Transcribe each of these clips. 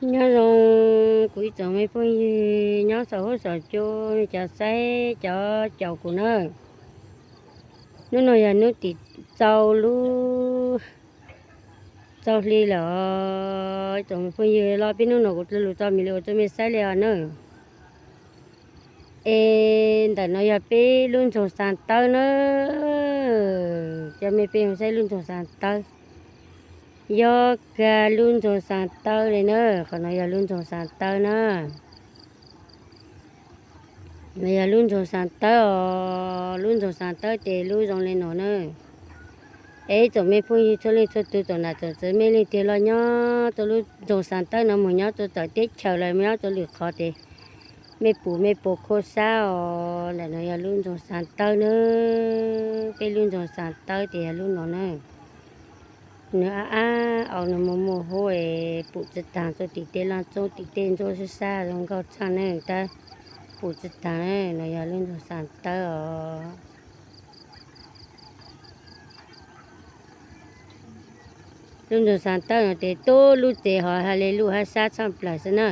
Nyob zoo kuv ib tsoom me phooj ywg nyob saum huab saum cua, cov saib cov caum kuv na. Hnub no yog hnub tim rau lub rau hli lawm os. Ib tsoom me phooj ywg, los peb hnub no kuv lug tso me li ua rau mej saib li os na. Es ntawm no yog peb lub ntsoog xaa tawb na. Cov me peb saib lub ntsoog xaa tawb. Yob kag lub ntsoog xaa tawb li na. Qhov no yog lub ntsoog xaa tawb na. No yog lub ntsoog xaa tawb os. Lub ntsoog xaa tawb ces lub zoo li no na. Es ib tsoom me phooj ywg txhua leej txhua tus, tsoom nam tsoom txwv, mej leej twg los nyob rau lub ntsoog xaa tawb no mus nyob rau txawv teb chaws los nyob rau lwm qhov ces mej pum mej pum khuab sab os. Ntawm no yog lub ntsoog xaa tawb na. Peb lub ntsoog xaa tawb ces yog lub no na. Nws ab ab au, nws muaj muaj hub es pum tsi taag, rau tim tej laaj tsoob tim tej ntsuab sab sab zoo nkauj tshaj ne, tab pum tsi taag. No yog lub ntsoog xaa tawb os. Lub ntsoog xaa tawb no ces tub lub tsev ho has le lug hab sab tshaj plawg xwb na.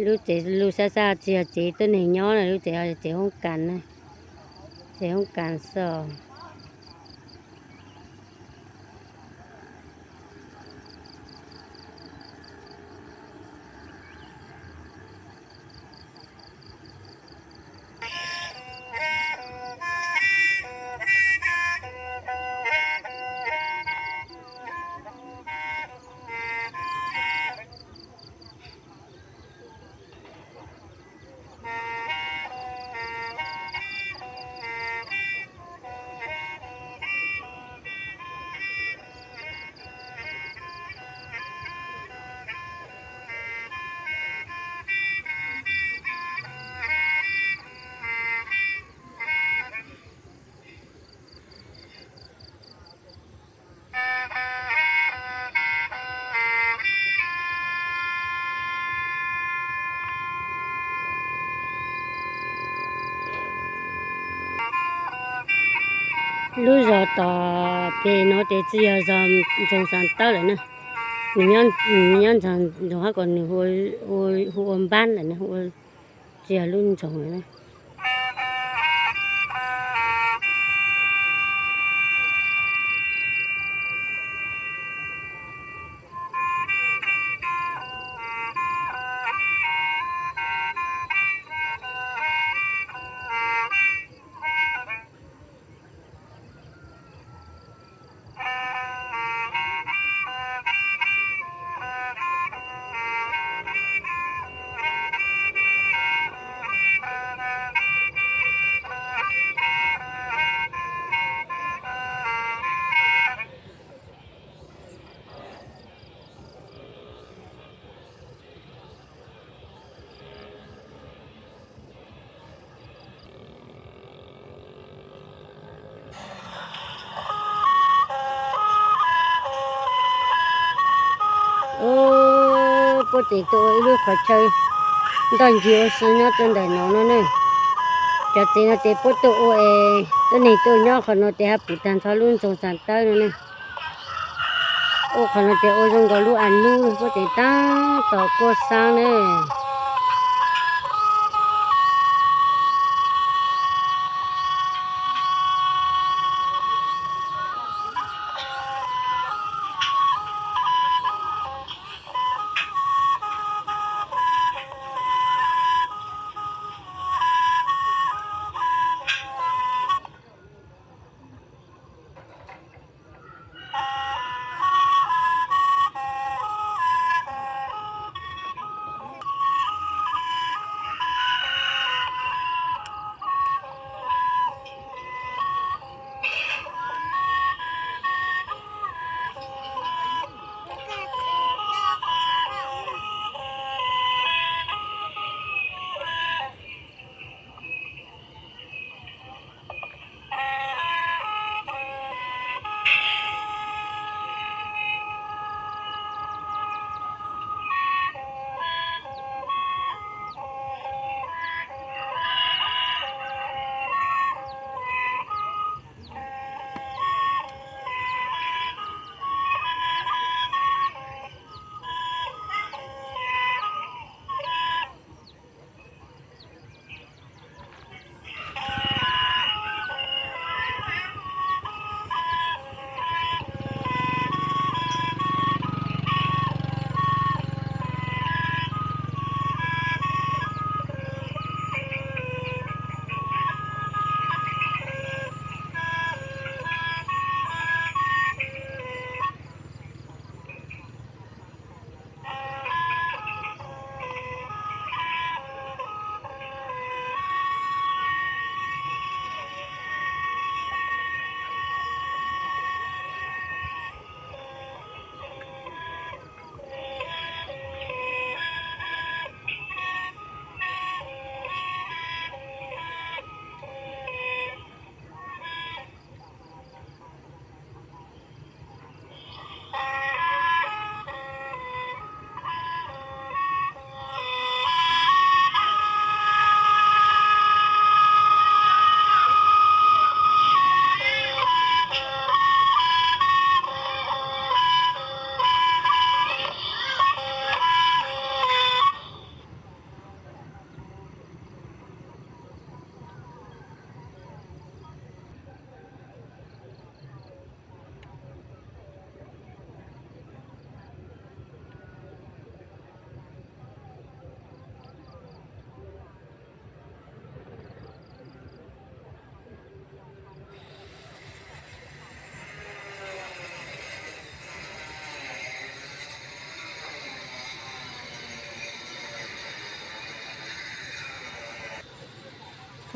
Lub tsev lug sab sab tsi yog tsev tuab neeg nyob na, lub tsev tsev hoob kas, tsev hoob kas xwb os. Lub zos tom peg no ces tsi yog zos ntsoog xaa tawb lawm na. Nws nyob ntsoog hab kom nws hu ua npab lawm na, tsi yog lub ntsoog lawm na. Puab tseem tuaj ua ib lub qhov chaw ntoj ncig ua si nyob rau ntawm no no ne. Cov tsev no ces puab tuaj ua es tuab neeg tuaj nyob qhov no ces hab pum taag nrho lub ntsoog xaa tawb no ne. Ua qhov no ces ua zoo nkaus lub av nub, puab tseem taab tom kuaj xaab ne.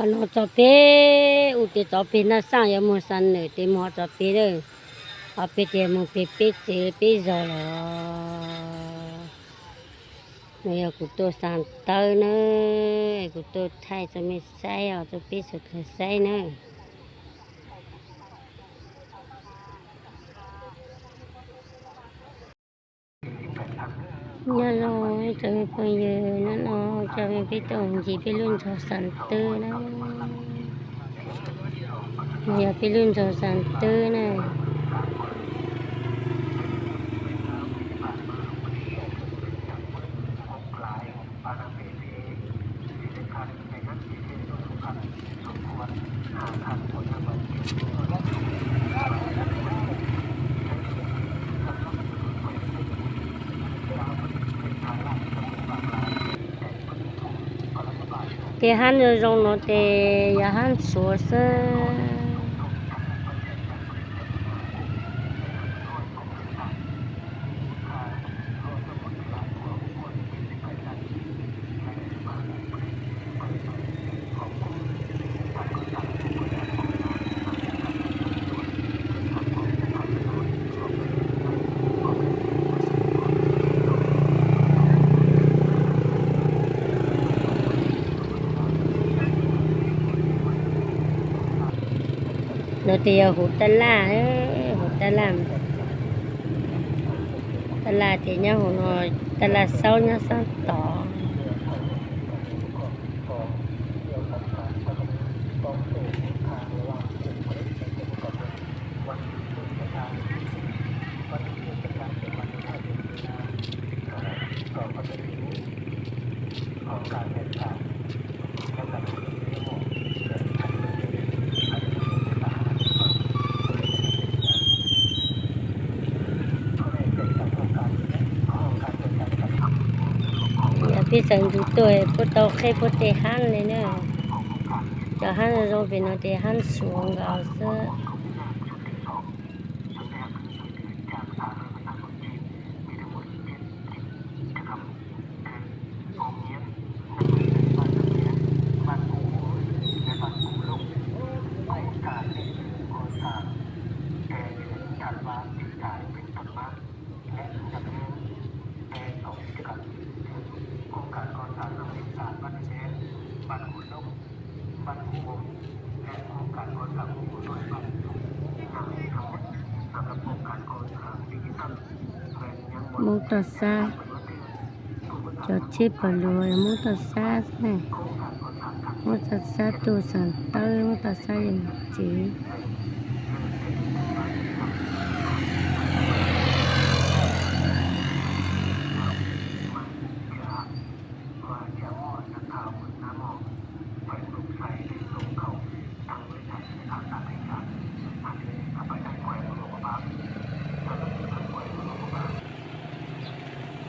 Qhov no txog pem, u, ces txog pem Naj Xaj yuav mus Xam Nwm ces mus ho txog pem lawm. Qhov pem ces mus pem peb tsev peb zos lawm. No yog kuv tuaj Xam Tawb na, kuv tuaj thaij rau mej saib os, rau peb sawv daws saib na. Nyob zoo ib tsoom me phooj ywg, hnub no coj mej peb tuaj ncig peb lub nroog Xam Tawb na. No yog peb lub nroog Xam Tawb na. Tej hab zoo zoo no ces yog hab Suav xwb. No ces yog huv taj laj, huv taj laj, taj laj ces nyob huv no, taj laj Xaub nyob sab tod. Yog peb sawv ntxov tuaj puab tau qheb puab tej hab li na. Cov hab zoo pem no ces hab Suav nkaus xwb. Moob Toj Xab, cov tsheb pawg lug Moob Toj Xab xwb ne. Moob Toj Xab tuaj Xam Tawb, Moob Toj Xab yuav mus tsev.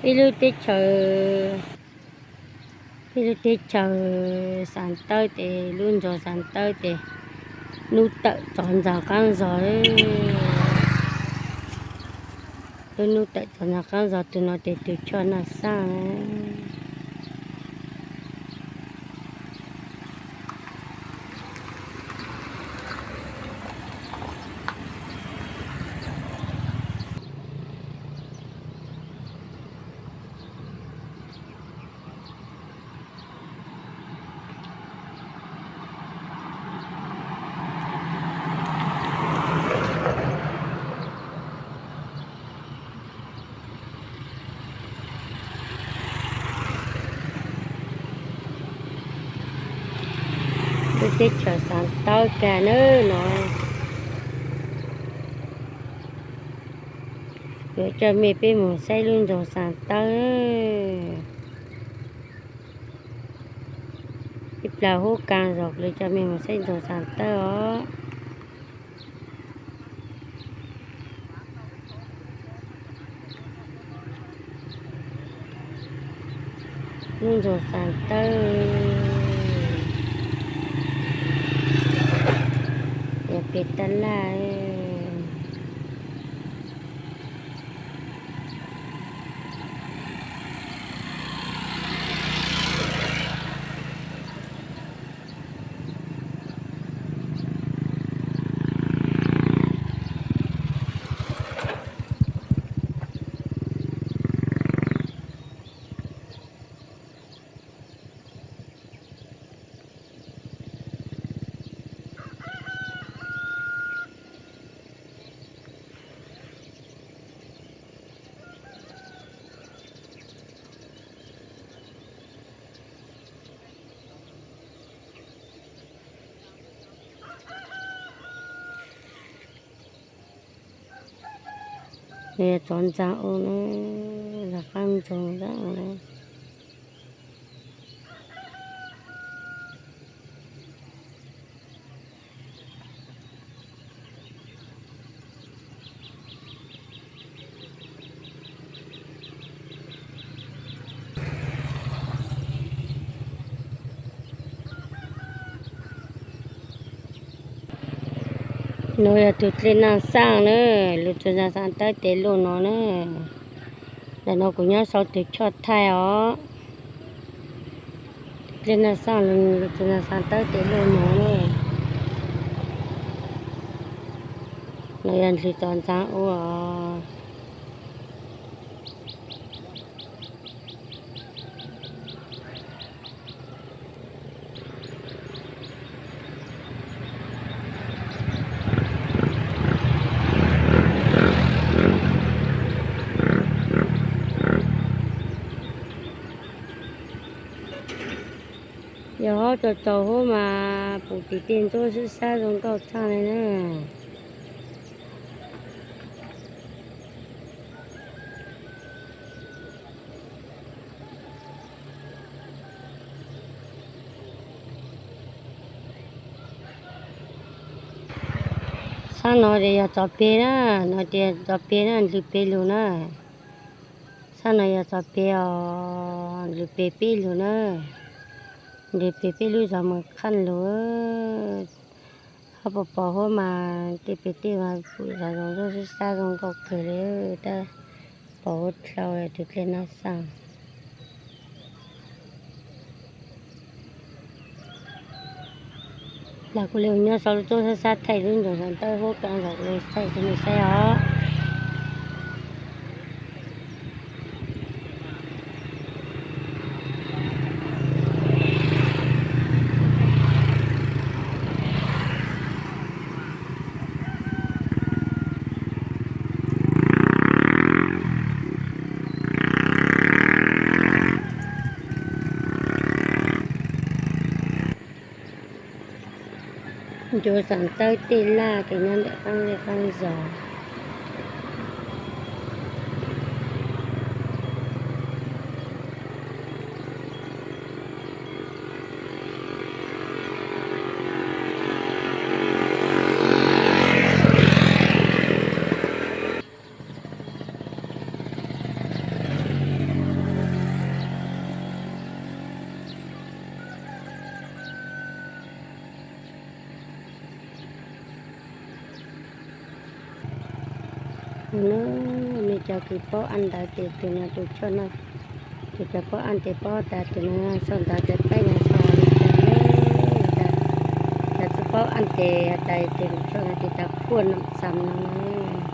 Peb lub teb chaws, peb lub teb chaws Xam Tawb ces lub nroog Xam Tawb ces hnub tawm txog ntxog qaab zog. Lub hnub tawm txog ntxog qaab zog, tus no ces tus choj Naj Xaaj. Lub teb chaws Xam Tawb kag nawb no. Yuav coj mej peb mus saib lub nroog Xam Tawb. Ib plag hub kaas zog kuv yuav coj mej mus saib nroog Xam Tawb os. Lub nroog Xam Tawb, yog pem tab laj. Yog tsov ntxaa ua na, zov qaab ntsoog zab na. Nuav yog tug dlej Naaj Xaaj na, lug txug Naaj Xaaj Tawb tes luj nuav na. Ntawm nuav kuv nyob sau tug choj thaij os. Dlej Naaj Xaaj, lug txug Naaj Xaaj Tawb tes luj nuav na. Nuav yog ntug tsov ntxaa ua. Yog hob tsaus tsaus huab mas pum tim tej ntsuab sib sab zoo nkauj tshaj le na. Sab no ces yog tsov peg na, no ces tsov peg na, ntws peg lug na. Sab no yog tsov peg os, ntws peg peb lug na. Ntws peg peb lub zog Moos Khaj lug. Hob puas pom huab mas tej peg tej mas pum zog zoo nkauj sib sab zoo nkauj kawg li, tab pom huab dlhau tug dlej Naaj Xaaj. Plag kuv le nyob sau lub tsuab sab sab thaij lub ntsoog Xaaj Tawb huab kaam zom le thaij rua mej saib os. Ncuav Xaaj Tawb tej laj kws nyob ntawm qaab zej qaab zog. Mej cov kws paub ab ntawv ces tug nuav tug choj no, tug cov paub ab tes paub tas, tug nuav sau ntawv tas, paub no sau li cas, cov tsi paub ab tes tas tug choj no ces tas Kuaj Noom Xam no na.